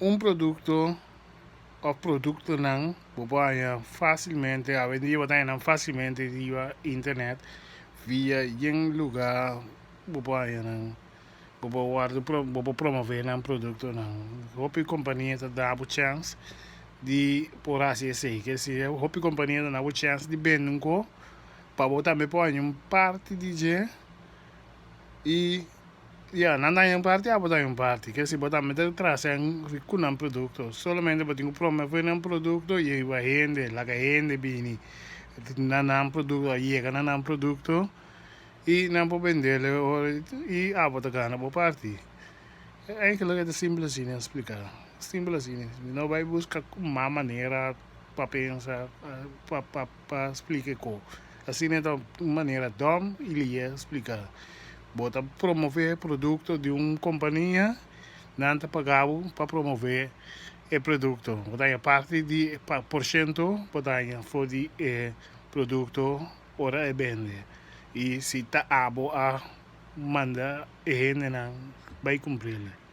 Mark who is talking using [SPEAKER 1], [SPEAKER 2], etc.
[SPEAKER 1] Un produkto òf produktonan bo por haña fásilmente, awendia bo ta haña nan fásilmente riba internet via yen lugá bo por haña nan, bo por wòrdu bo por promové nan produktonan. Hopi kompania ta da bo chèns di por hasi esei, ke si hopi kompania ta da bo chèns di bende un ko pa bo tambe por haña un parti di dje i Ya, nan daña un parti, abo daña un parti. Ke si bo tambe ta trasa ku nan produkto. Solamente bo tin ku promove nan produkto i hiba hende, laga hende bini na nan produkto, a yega na nan produkto i nan por bendel ora i abo ta gana bo parti. Eigenlijk e ta simpel asina a splika. Simpel asina. Mi no bai buska mas manera pa pensa pa pa. Pa splika e ko. Asina e ta un manera dòm i lihe splika. Bo ta promove produkto di un kompania, nan ta paga bo pa promove e produkto. Bo ta haña parti di por shento bo ta haña for di e produkto ora e bende. I si ta abo a manda e hendenan bai kumprel.